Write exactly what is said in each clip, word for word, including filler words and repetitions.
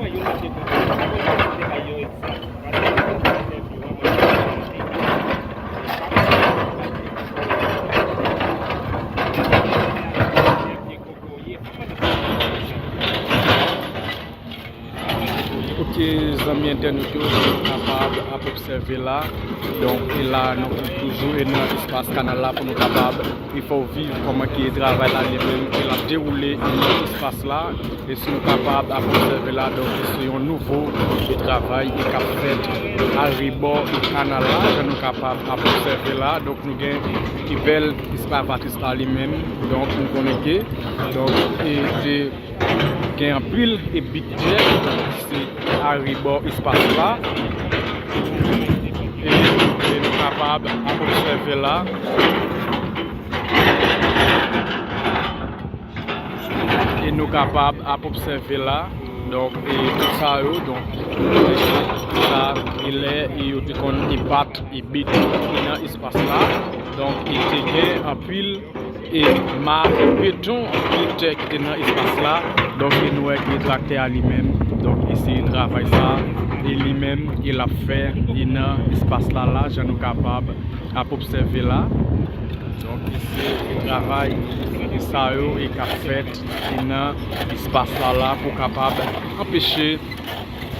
Ok, zanmi entènot yo, nou kapab ap obsève la. Donk, e la, nou toujou e nan espas kanal la pou nou kapab e fè w viv kòman ki travay la li menm e l ap dewoule e nan espas la. E si nou kapab ap obsève la, donk, se yon nouvo e travay e k ap fèt arebò e kanal la, jan nou kapab ap obsève la. Donk, nou gen e bèl eskavatris la li menm. Donk, nou konnen ke, donk, e, e, gen anpil e bit tè, se arebò espas la. E, e nou kapab ap obsève la. E nou kapab ap obsève la. Donk, e tout sa yo, donk, sa, e lè, e yo te konn e bat e bit ki nan espas la. Donk, e te gen anpil e ma beton, anpil tè ki te nan espas la. Donk, e nou wè ke traktè a li menm, donk, e se travay sa, e li menm, e l ap fè, e nan espas la, la, jan nou kapab ap obsève la. Donk, e se travay, e sa yo, e k ap fèt, e nan espas la, la, pou kapab anpeche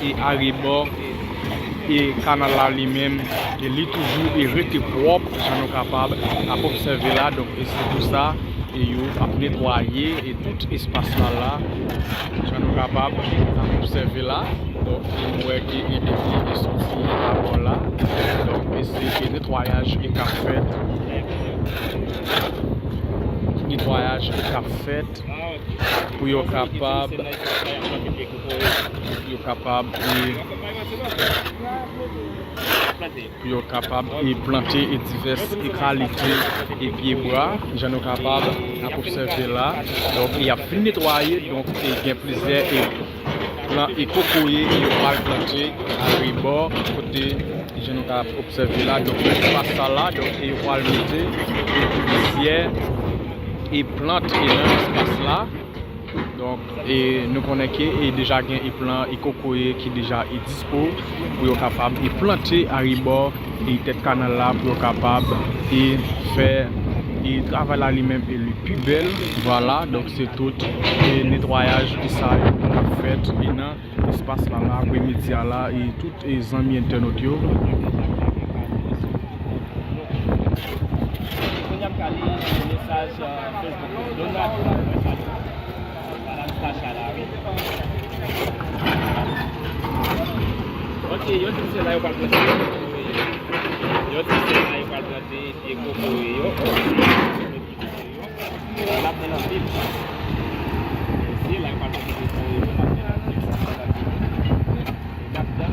e arebò e kanal la li menm, e li toujou e rete pwòp, jan nou kapab ap obsève la. Donk, e se pou sa, e yo ap netwaye e tout espas la la, jan nou kapab ap obsève la. Donk, e nou wè ke e bit li e soti abò la. Donk, e se ke netwayaj e k ap fèt. Netwayaj e k ap fèt. Pou yo kapab, yo kapab, e, pou yo kapab, e, plante, e, divès, e, kalite, e, pye bwa, jan nou kapab ap obsève la. Donk, y ap fin netwaye, donk, e, gen plizyè, e, plan, e, kokoye, e, yo pral plante arebò, kote, jan nou kapab obsève la, donk, espas sa la, donk, e yo pral mete, e, plizyè, e, plant, e, nan espas la. Donk, e, nou konnen ke, e, deja gen, e, plan, e, kokoye ki deja, e, dispo pou yo kapab, e, plante arebò, e, tèt kanal la pou yo kapab, e, fè, e, travay la li menm, e, li pi bèl. Vwala, donk se tout, e, netwayaj, e, sa yo k ap fèt, e, nan espas la la, apremidi a la, e tout, e, zanmi entènot yo. Kounye a m ka li mesaj, euh, Facebook. Donald, Donald Sacha la, wi. Ok, yo di se la yo pral plante. Yo di se la yo pral plante pye kokoye yo. L ap bèl anpil. Se la yo pral plante pye kokoye yo, l ap bèl anpil, sa pral anpil. L ap bèl.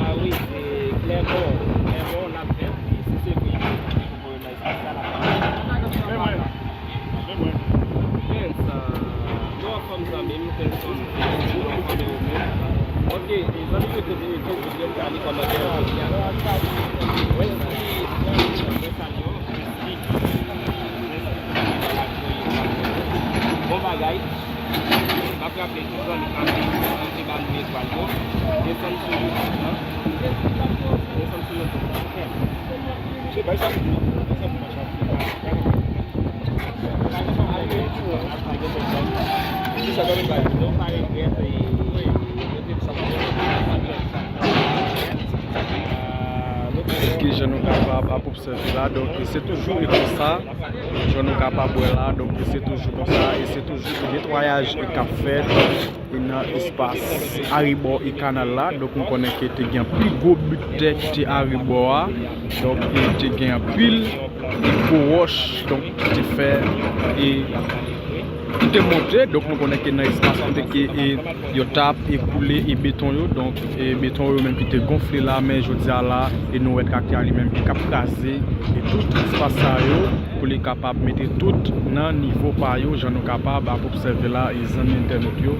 Ah wi, e Klèbò, Klèbò, l ap fèt, si se vre, yo nan espas la, l ap fèt. Prince, euh, nou anfòm zanmi m, Prince, nou anfòm ou menm. Ok, e zanmi yo te vini tou, pou yo ka li kòmantè yo. Prince, Prince, Prince Alyon, Prince Nick. Bon bagay. M ap raple tout zanmi k ap vin, antre ba nou etwal yo. Desann sou YouTube lan. Desann sou YouTube lan. Se bay sa pou nou. Bay sa pou machan. Ki sa gade bay? Nou pa regrèt, e, nou te sa. Ki jan nou kapab ap obsève la. Donk, se toujou e konsa, jan nou kapab wè la. Donk, se toujou konsa, e se toujou netwayaj e k ap fèt, e nan espas arebò e kanal la. Donk, nou konnen ke te gen pli gwo bit tè ki te arebò a. Donk, e te gen anpil e gwo wòch, donk, ki te fè, e ki te monte. Donk, nou konnen ke nan espas kote ke, e, yo t ap, e, koule, e, beton yo. Donk, e, beton yo menm ki te gonfle la, men jodi a la, e, nou wè traktè a li menm ki k ap kraze, e, tout espas sa yo pou li kapab mete tout nan nivo pa yo, jan nou kapab ap obsève la, e, zanmi entènot yo.